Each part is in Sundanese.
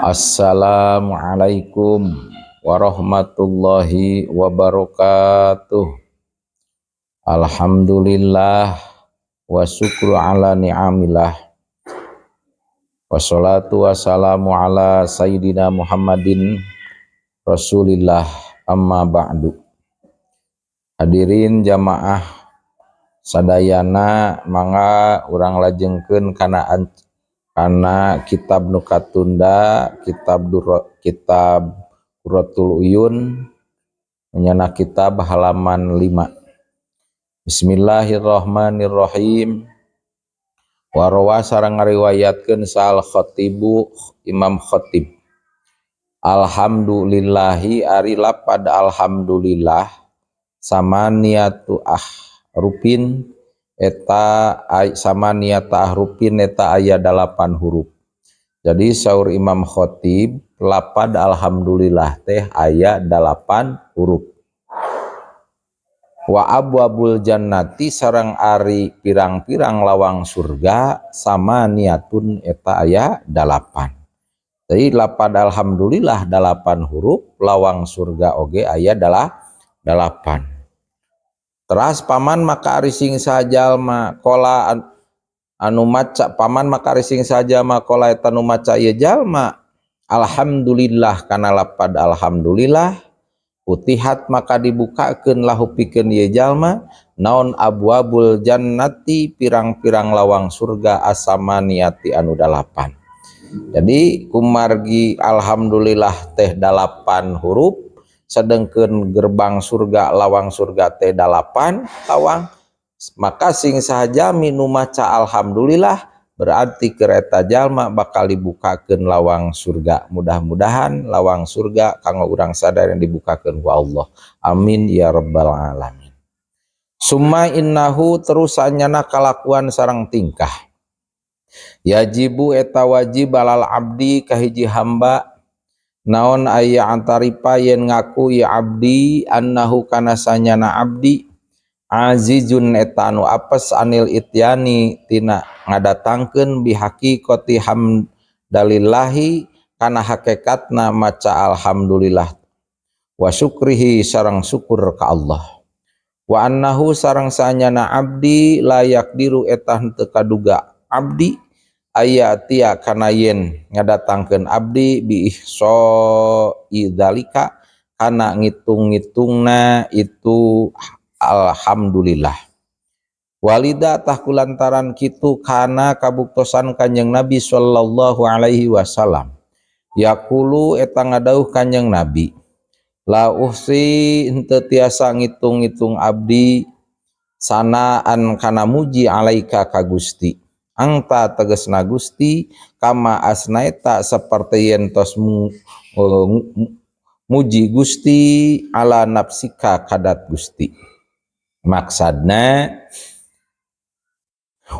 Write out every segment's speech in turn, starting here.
Assalamualaikum warahmatullahi wabarakatuh. Alhamdulillah wa syukru ala ni'amillah. Wassalatu wassalamu ala sayyidina Muhammadin Rasulillah, amma ba'du. Hadirin jamaah sadayana, mangga urang lajengkeun kana kitab nu katunda, kitab Duro, kitab Qurratul Uyun, nyana kitab halaman 5. Bismillahirrahmanirrahim. Warawa sareng ngariwayatkeun sal khatibu, Imam Khatib. Alhamdulillahi, ari lapad alhamdulillah, samaniyatu ahrufin, eta samaniyata ahrufin, eta aya 8 huruf. Jadi saur Imam Khatib, lapad alhamdulillah teh aya 8 huruf. Wa abwabul jannati, sareng ari pirang-pirang lawang surga, samaniyatun, eta aya 8. Jadi lapad alhamdulillah 8 huruf, lawang surga oge aya 8. Teras faman, maka ari sing sajalma, qala, anu maca, faman, maka ari sing sajalma, qala, eta nu maca ieu jalma, alhamdulillah kana lapad alhamdulillah, futihat, maka dibukakeun, lahu pikeun ieu jalma, naon, abwabul jannati, pirang-pirang lawang surga, asamaniyati, anu 8. Jadi kumargi alhamdulillah teh 8 huruf, sedengkeun gerbang surga, lawang surga teh 8 lawang, maka sing saha nu maca alhamdulillah berarti keur eta jalma bakal dibukakeun lawang surga. Mudah-mudahan lawang surga kanggo urang sadaya dibukakeun ku Allah. Amin ya rabbal alamin. Summa innahu, terus sanyana kalakuan sareng tingkah, yajibu, eta wajib, alal abdi, ka hiji hamba, naon, an ya'tarifa, yen ngaku ya abdi, annahu, kana sanyana abdi, ajizun, eta anu apes, anil ityani, tina ngadatangkeun, bihaqiqati hamdalillahi, kana hakikatna maca alhamdulillah, wa syukrihi, sareng syukur ka Allah, wa annahu, sareng sanyana abdi, la yaqdiru, eta henteu kaduga abdi, aya'tiya, kana yen ngadatangkeun abdi, bi ihsai dzalika, kana ngitung-ngitungna itu alhamdulillah. Walidza, tah kulantaran kitu, kana kabuktosan Kanjeng Nabi sallallahu alaihi wasallam, yaqulu, eta ngadauh Kanjeng Nabi, la uhsi, henteu tiasa ngitung-ngitung abdi, sanaan, kana muji, alaika, ka Gusti, angta, tegesna Gusti, kama asnaita, seperti yen tos muji Gusti, ala nafsika, kadat Gusti. Maksudna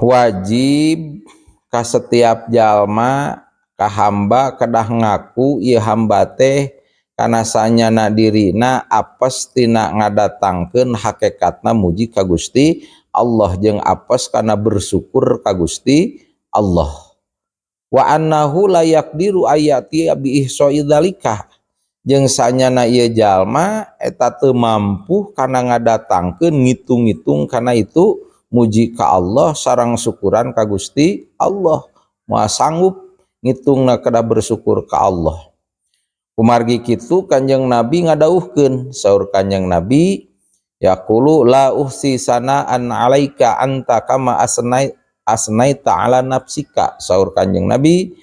wajib ka setiap jalma, ka hamba, kedah ngaku ieu hamba teh kana sanyana dirina apes tina ngadatangkeun hakikatna muji ka Gusti Allah jeung apes kana bersyukur ka Gusti Allah, wa annahu la yaqdiru ayati bi ihsai dzalika, jeung sanyana ieu jalma eta teu mampu kana ngadatangkeun ngitung-ngitung kana itu muji ka Allah sareng syukuran ka Gusti Allah. Moal sanggup ngitungna, kedah bersyukur ka Allah. Kumargi kitu Kanjeng Nabi ngadauhkeun, saur Kanjeng Nabi, yaqulu la uhsi sanaan alaika anta kama asnaita ala nafsika. Saur Kanjeng Nabi,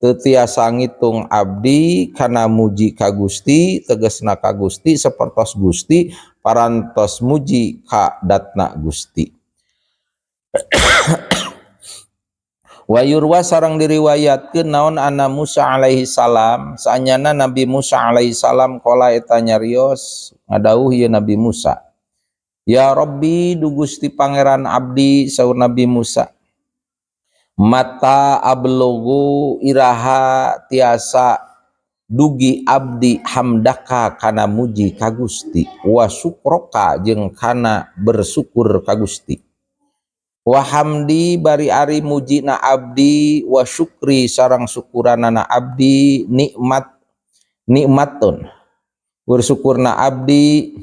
teu tiasa ngitung abdi kana muji ka Gusti, tegesna ka Gusti sapertos Gusti parantos muji ka datna Gusti. Wa yurwa, sareng diriwayatkeun naon, anna Musa alaihi salam, sanyana Nabi Musa alaihi salam, qala, eta nyarios, ngadauh ieu Nabi Musa, ya Rabbi, du Gusti Pangeran abdi, saur Nabi Musa, mata ablughu, iraha tiasa dugi abdi, hamdaka, kana muji ka Gusti, wa syukroka, jeung kana bersyukur ka Gusti. Wa hamdi bari ari mujina abdi, wa syukri sareng syukuranana abdi, nikmat nikmatun bersyukurna abdi,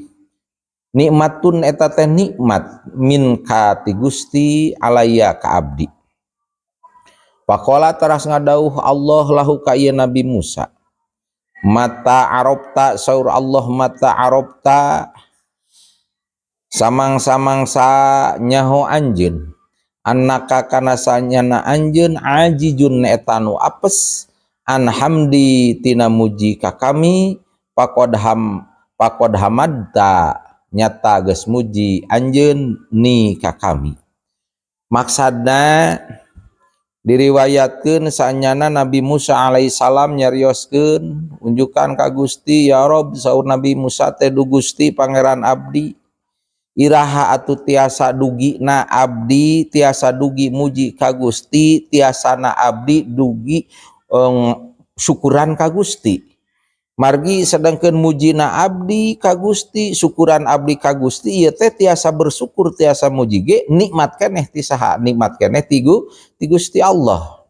nikmatun eta teh nikmat, minka ti Gusti, alaya ka abdi. Faqala teras ngadauh Allah lahu ka ieu Nabi Musa. Mata arobta, saur Allah, mata arobta samang-samangsa nyaho anjeun, annaka kana sanyana anjeun, ajijun eta nu apes, an hamdi tina muji ka kami, faqad ham faqad hamadta nyata geus muji anjeun ni ka kami. Maksadna diriwayatkeun sanyana Nabi Musa alaihissalam nyarioskeun unjukan ka Gusti. Ya Rob, saur Nabi Musa teh, du Gusti Pangeran abdi, iraha atuh tiasa dugi na abdi tiasa dugi muji ka Gusti, tiasana abdi dugi syukuran ka Gusti? Margi sedangkan mujina abdi ka Gusti, syukuran abdi ka Gusti ieu teh tiasa bersyukur, tiasa muji ge nikmat keneh ti saha? Nikmat keneh ti Gusti Allah,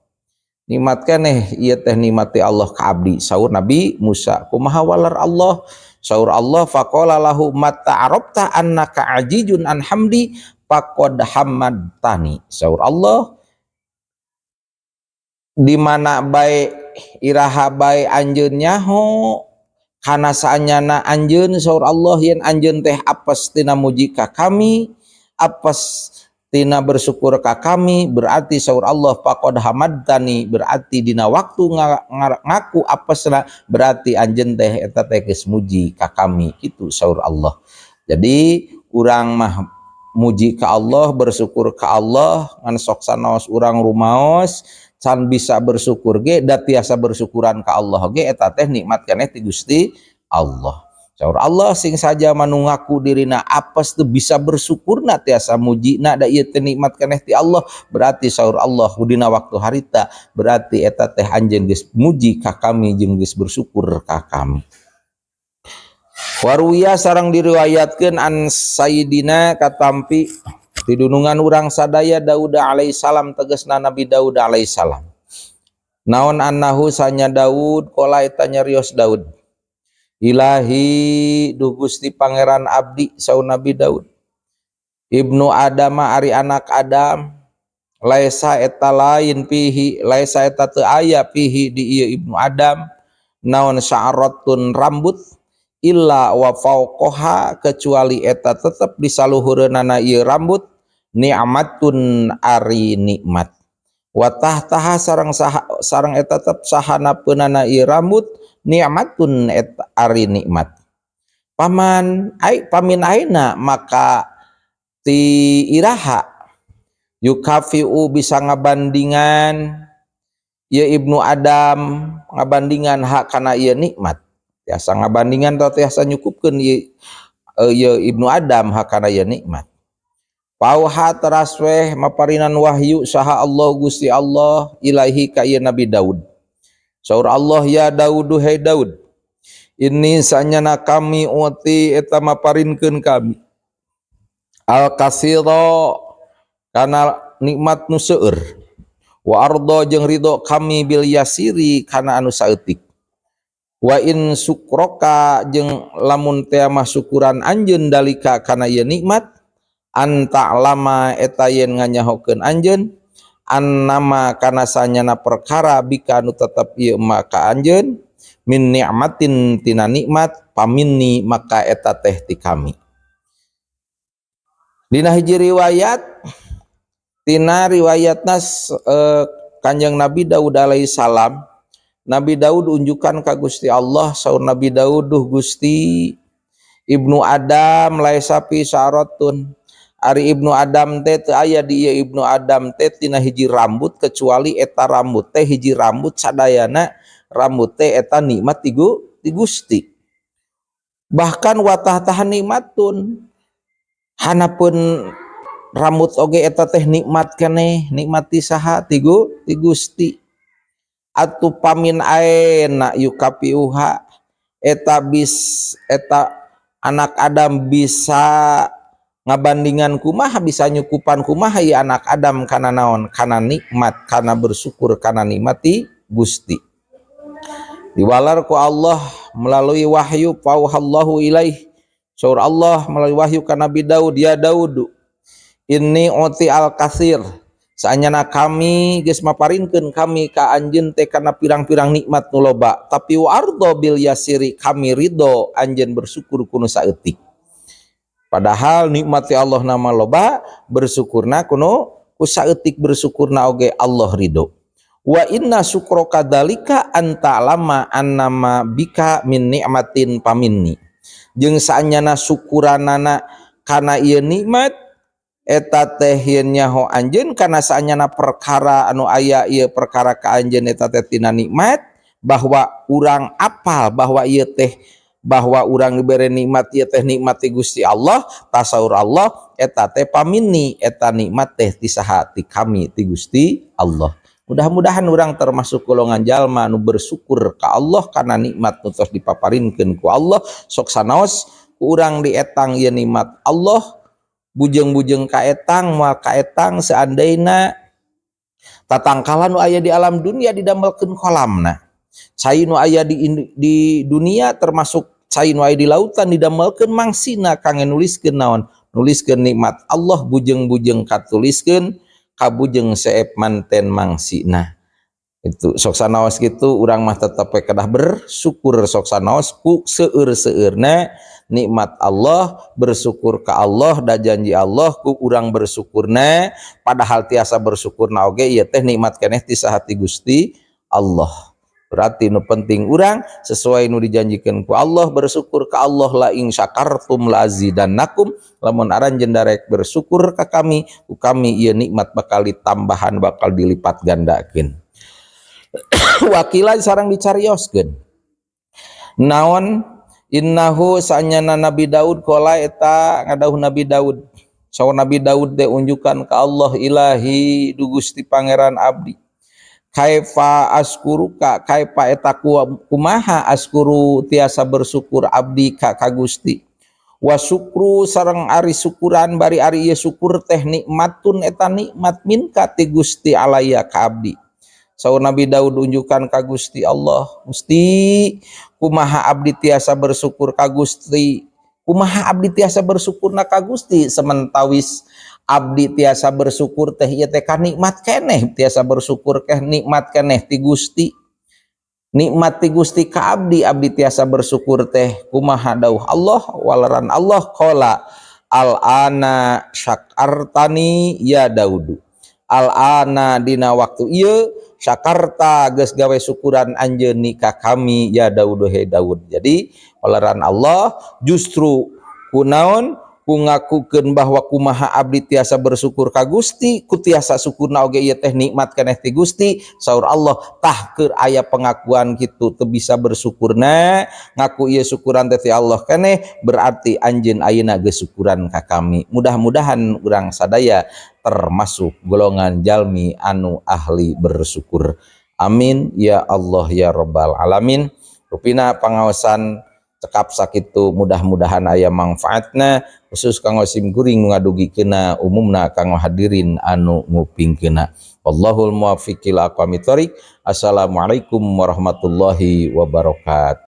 nikmat keneh ieu teh, nikmat ti Allah ka abdi, saur Nabi Musa. Kumaha waler Allah? Saur Allah, faqala lahu mata arabta annaka ajijun an hamdi faqad hamadtani. Saur Allah, di mana bae, iraha bae anjeun nyaho kana saanyana anjeun, saur Allah, yen anjeun teh apes tina muji ka kami, apes tina bersyukur ka kami, berarti saur Allah, faqad hamadtani, berarti dina waktu ngaku apesna berarti anjeun teh eta teh geus muji ka kami kitu, saur Allah. Jadi urang mah muji ka Allah, bersyukur ka Allah, ngan sok sanaos urang rumaos can bisa bersyukur ge, da tiasa bersyukuran ka Allah ge eta teh nikmat keneh ti Gusti Allah. Saur Allah, sing saja manu ngaku dirina apes teu bisa bersyukurna, tiasa mujina, da ieu teh nikmat keneh ti Allah, berarti saur Allah, dina waktu harita berarti eta teh anjeun geus muji ka kami jeung geus bersyukur ka kami. Waruwiya sareng diriwayatkeun an Sayyidina katampi tidunungan urang sadaya Daud alaihissalam, tegasna Nabi Daud alaihissalam. Naon annahu sanya Daud, qala eta nyarios Daud, Ilahi duh Gusti Pangeran abdi, saur Nabi Daud, Ibnu Adam ari anak Adam, laisa eta lain fihi, laisa eta teu aya, fihi di ieu Ibnu Adam naon, sya'ratun rambut, illa wa fauqaha kecuali eta tetep di saluhureunana ieu rambut, ni'matun ari nikmat, wa tahtaha sareng saha, sareng eta tetep sahanapeunana ieu rambut, ni'matun eta ari nikmat. Paman ai pamin aina maka ti iraha yukafiu bisa ngabandingan ieu Ibnu Adam, ngabandingan hak kana ieu nikmat, tiasa ngabandingan atau tiasa nyukupkeun ieu ieu Ibnu Adam hak kana ieu nikmat. Pauha teras weh maparinan wahyu saha Allah Gusti Allah ilaihi ka ieu Nabi Daud. Saur Allah, ya Daudu hei Daud, inni sanyana kami, uti eta maparinkeun kami, al kasira kana nikmat nu seueur, wa ardo jeung ridho kami, bil yasiri kana anu saeutik. Wa in sukroka jeung lamun teh mah syukuran anjeun, dalika kana ieu nikmat, anta lama eta yen nganyahokeun anjeun, annama kana sanyana perkara, bika nu tetep ieu maka anjeun, min nikmatin tina nikmat, paminni maka eta teh ti kami. Dina hiji riwayat tina riwayatna Kanjeng Nabi Daud alaihi salam, Nabi Daud unjukan ka Gusti Allah. Saur Nabi Daud, duh Gusti, Ibnu Adam laisa fi syaratun ari Ibnu Adam teh teu aya di ieu Ibnu Adam teh tina hiji rambut kecuali eta rambut teh, hiji rambut, sadayana rambut teh eta nikmat ti Gusti. Bahkan wa tahtaha nikmatun hanapun rambut oge eta teh nikmat keneh, nikmat ti saha? Ti Gusti. Atuh pamin aena yukafiuha eta bis eta anak Adam bisa Ngabandingan kumaha, bisa nyukupan kumaha ieu anak Adam kana naon, kana nikmat, kana bersyukur kana nikmat ti Gusti. Diwalar ku Allah melalui wahyu, فأوحى الله إليه, saur Allah melalui wahyu ka Nabi Daud, يا داود إني أعطي الكثير, saanyana kami geus maparinkeun kami ka anjeun teh kana pirang-pirang nikmat nu loba, tapi وأرضى باليسير, kami ridho anjeun bersyukur ku nu saeutik. Padahal nikmat ti Allah na mah loba, bersyukurna ku nu ku saeutik bersyukurna oge Allah ridho. وإن شكرك ذلك أن تعلم أن ما بك من نعمة فمني, jeung saanyana syukuranana kana ieu nikmat eta teh yen nyaho anjeun kana saanyana perkara anu aya ieu perkara ka anjeun eta teh tina nikmat, bahwa urang apal bahwa ieu teh, bahwa urang dibere nikmat ieu teh nikmat ti Gusti Allah, tah saur Allah eta teh فمني, eta nikmat teh ti saha? Ti kami, ti Gusti Allah. Mudah-mudahan urang termasuk golongan jalma nu bersyukur ka Allah karena nikmat nu tos dipaparinkeun ku Allah. Sok sanaos ku urang dietang ieu nikmat Allah, bujeng-bujeng kaetang, moal kaetang seandaina tatangkalan nu aya di alam dunia didamelkeun kolamna, cai nu aya di dunia termasuk cai nu aya di lautan didamelkeun mangsina kangge nuliskeun naon, nuliskeun nikmat Allah, bujeng-bujeng katuliskeun kabujeng seep manten mangsina. Itu sok sanaos gitu, urang mah tetep we kedah bersyukur sok sanaos ku seueur-seueurna nikmat Allah, bersyukur ka Allah, da janji Allah ku urang bersyukurna, padahal tiasa bersyukurna oge ieu teh nikmat keneh ti saha? Ti Gusti Allah. Berarti nu penting urang sesuai nu dijanjikan ku Allah, bersyukur ka Allah, لئن شكرتم لأزيدنكم, lamun aranjeun darek bersyukur ka kami, ku kami ieu nikmat bakal ditambahan, bakal dilipat gandakeun. وقيل sareng dicarioskeun naon, إنه saanyana Nabi Daud قال eta ngadauh Nabi Daud. Saur Nabi Daud teh unjukan ka Allah, إلهي duh Gusti Pangeran abdi, كيف أشكرك, كيف eta kumaha, أشكر tiasa bersyukur abdi ka Gusti, والشكر sareng ari syukuran, bari ari ieu syukur teh نعمة eta nikmat منك ti Gusti علي ka abdi. Saur Nabi Daud unjukan ka Gusti Allah, Gusti, kumaha abdi tiasa bersyukur ka Gusti, kumaha abdi tiasa bersyukurna ka Gusti, sementawis abdi tiasa bersyukur teh ieu teh nikmat keneh, tiasa bersyukur keh nikmat keneh ti Gusti, nikmat ti Gusti ka abdi, abdi tiasa bersyukur teh kumaha? Dauh Allah, waleran Allah, قال الآن شكرتني يا داود, الآن dina waktu ieu, شكرت geus gawe syukuran anjeun ka kami, يا داود he Daud. Jadi waleran Allah justru kunaon, ku ngakukeun bahwa kumaha abdi tiasa bersyukur ka Gusti, ku tiasa syukurna oge ieu teh nikmat keneh ti Gusti. Saur Allah, tah keur aya pengakuan kitu teu bisa bersyukurna, ngaku ieu syukuran teh ti Allah keneh, berarti anjeun ayeuna geus syukuran ka kami. Mudah-mudahan urang sadaya termasuk golongan jalmi anu ahli bersyukur. Amin ya Allah ya robbal alamin. Rupina pangaosan cekap sakitu, mudah-mudahan aya manfaatna khusus kanggo sim kuring ngadugikeunna, umumna kanggo hadirin anu ngupingkeunna. والله الموفق إلى أقوم الطريق. Assalamualaikum warahmatullahi wabarakatuh.